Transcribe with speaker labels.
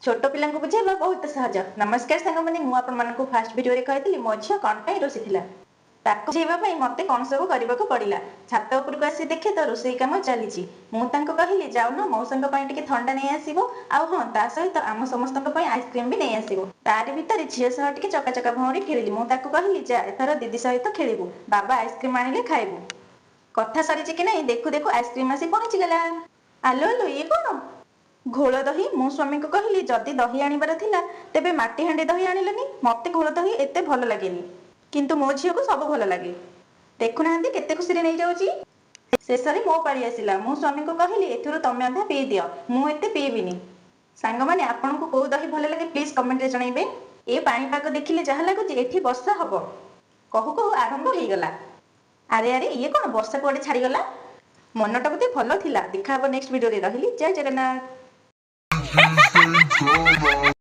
Speaker 1: ଛୋଟ ପିଲାଙ୍କୁ ବୁଝେଇବା ବହୁତ ସହଜ। ନମସ୍କାର ସାଙ୍ଗମାନେ, ମୁଁ ଆପଣମାନଙ୍କୁ ଫାଷ୍ଟ ଭିଡ଼ିଓରେ କହିଥିଲି ମୋ ଝିଅ କ'ଣ ପାଇଁ ରୁଷିଥିଲା। ତାକୁ ବୁଝେଇବା ପାଇଁ ମତେ କ'ଣ ସବୁ କରିବାକୁ ପଡ଼ିଲା। ଛାତ ଉପରକୁ ଆସି ଦେଖେ ତ ରୋଷେଇ କାମ ଚାଲିଛି। ମୁଁ ତାଙ୍କୁ କହିଲି, ଯାଉନ ମଉସାଙ୍କ ପାଇଁ ଟିକେ ଥଣ୍ଡା ନେଇ ଆସିବ, ଆଉ ହଁ, ତା ସହିତ ଆମ ସମସ୍ତଙ୍କ ପାଇଁ ଆଇସ୍କ୍ରିମ ବି ନେଇ ଆସିବ। ତାରି ଭିତରେ ଝିଅ ସହ ଟିକେ ଚକା ଚକା ଭଉଁରୀ ଖେଳିଲି। ମୁଁ ତାକୁ କହିଲି, ଯା, ଏଥର ଦିଦି ସହିତ ଖେଳିବୁ, ବାବା ଆଇସ୍କ୍ରିମ ଆଣିଲେ ଖାଇବୁ। କଥା ସରିଛି କି ନାହିଁ, ଦେଖୁ ଦେଖୁ ଆଇସ୍କ୍ରିମ ଆସି ପହଞ୍ଚିଗଲା। ଆଲୋ ଆଲୋ, ଇଏ କଣ? ଘୋଳ ଦହି! ମୁଁ ସ୍ୱାମୀଙ୍କୁ କହିଲି, ଯଦି ଦହି ଆଣିବାର ଥିଲା ତେବେ ମାଟି ହାଣ୍ଡି ଦହି ଆଣିଲନି? ମତେ ଘୋଳ ଦହି ଏତେ ଭଲ ଲାଗେନି, କିନ୍ତୁ ମୋ ଝିଅକୁ ସବୁ ଭଲ ଲାଗେ। ଦେଖୁନାହାନ୍ତି କେତେ ଖୁସିରେ ନେଇଯାଉଛି। ଶେଷରେ ମୋ ପାଳି ଆସିଲା। ମୁଁ ସ୍ୱାମୀଙ୍କୁ କହିଲି, ଏଥିରୁ ତମେ ଅଧା ପିଇ ଦିଅ, ମୁଁ ଏତେ ପିଇବିନି। ସାଙ୍ଗମାନେ, ଆପଣଙ୍କୁ କୋଉ ଦହି ଭଲ ଲାଗେ, ପ୍ଲିଜ କମେଣ୍ଟରେ ଜଣାଇବେ। ଏ ପାଣିପାଗ ଦେଖିଲେ ଯାହା ଲାଗୁଛି ଏଠି ବର୍ଷା ହବ। କହୁ କହୁ ଆରମ୍ଭ ହେଇଗଲା। ଆରେ ଆରେ, ଇଏ କଣ? ବର୍ଷା କୁଆଡେ ଛାଡିଗଲା? ମନଟା ବୋଧେ ଭଲ ଥିଲା। ଦେଖା ହବ ନେକ୍ସଟ ଭିଡିଓରେ। ରହିଲି, ଜୟ ଜଗନ୍ନାଥ।
Speaker 2: Drama.